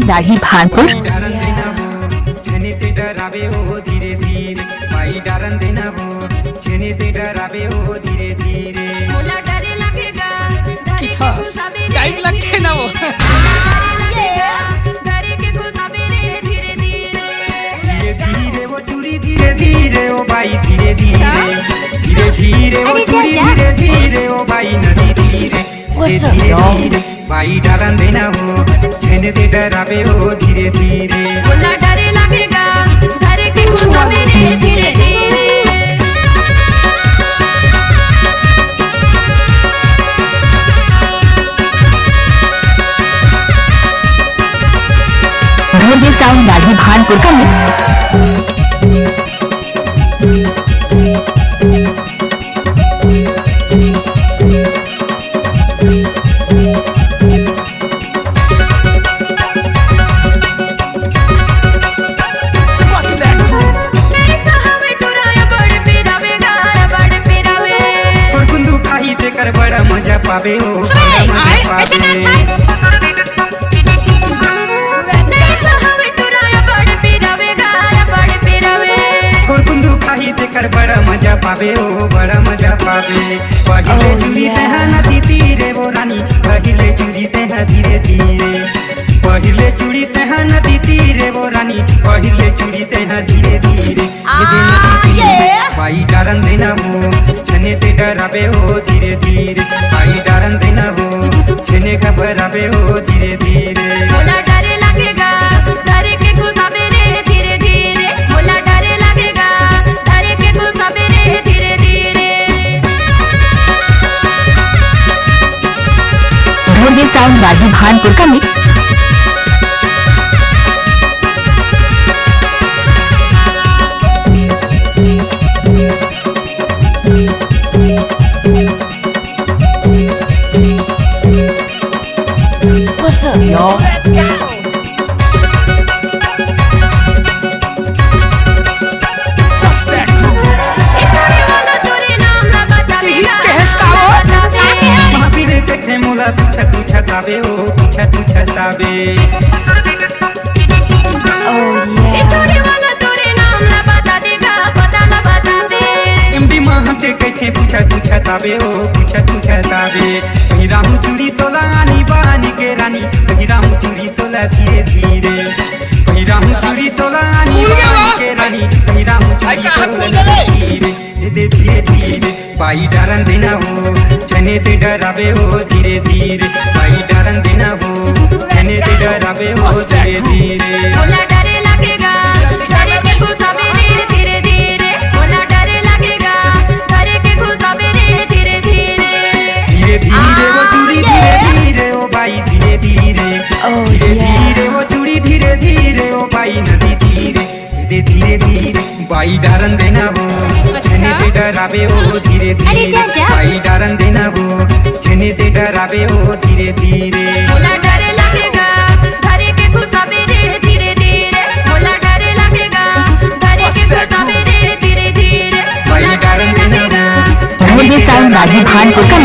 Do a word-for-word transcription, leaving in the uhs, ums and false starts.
राही भानपुर। डरन देना वो, झने ते डरावे ओ धीरे धीरे। भाई डरन देना वो, झने ते डरावे ओ धीरे धीरे। मोला डरे लगेगा, डरे के किथस। घुसावे रे टाइम लगथे ना वो। धीरे धीरे। धीरे धीरे वो चूड़ी धीरे धीरे ओ बाई धीरे धीरे। धीरे धीरे वो अरे जा, चूड़ी जा। धीरे धीरे ओ बाई नदी धीरे। What's up, धीरे y'all? धीरे बाई डरन देना वो, झने ते डरावे ओ धीरे धीरे। मोला डरे लगेगा, डरे के घुसावे रे धीरे धीरे। ढोलकी साउंड राही भानपुर का मिक्स। तोर कुंदू खाही तेकर बड़ा मजा पावे हो। सुने, आए, ऐसे ना था। तोर कुंदू खाही तेकर बड़ा मजा पावे हो, बड़ा मजा पावे। पहिले चूड़ी तेहा नदी तीरे वो रानी, पहिले चूड़ी तेहा धीरे धीरे। पहिले चूड़ी तेहा नदी तीरे वो रानी, पहिले चूड़ी तेहा धीरे धीरे। आ, ये। बाई डरन देना वो, झने ते डरावे ओ धीरे धीरे। बाई डरन देना वो, झने घबरावे ओ धीरे धीरे। मोला डरे लगेगा, डरे के घुसावे रे धीरे धीरे। मोला डरे लगेगा, डरे के घुसावे रे धीरे धीरे। ढोलकी साउंड राही भानपुर का mix. What's up, y'all? Mahavir कथे मोला पूछा पूछा ताबे ओ, पूछा पूछा ताबे। Oh, yeah. एमडी महंत कथे पूछा पूछा ताबे ओ, पूछा पूछा ताबे। पहिराहूं चूड़ी तोला आनी बानी के रानी, पहिराहूं चूड़ी तोला धीरे धीरे। पहिराहूं चूड़ी तोला आनी बानी के रानी, पहिराहूं चूड़ी तोला धीरे धीरे। दे धीरे धीरे, बाई डरन देना वो, झने ते डरावे ओ धीरे धीरे। बाई डरन देना वो, झने ते डरावे ओ धीरे धीरे। मोला डरे लगेगा, डरे के घुसावे रे धीरे धीरे। मोला डरे लगेगा, डरे के घुसावे रे धीरे धीरे। धीरे धीरे वो चूड़ी धीरे धीरे ओ बाई धीरे धीरे। Oh, धीरे yeah. धीरे वो चूड़ी धीरे धीरे ओ बाई नदी धीरे। दे धीरे धीरे बाई डरन देना वो, अच्छा। झने ते डरावे ओ धीरे धीरे। अरे जा, जा। बाई डरन देना वो, झने ते डरावे ओ धीरे धीरे। मोला डरे लगेगा, डरे के घुसावे रे धीरे धीरे। मोला डरे लगेगा, डरे के घुसावे रे धीरे धीरे। बाई डरन देना वो, झने ते डरावे ओ धीरे धीरे।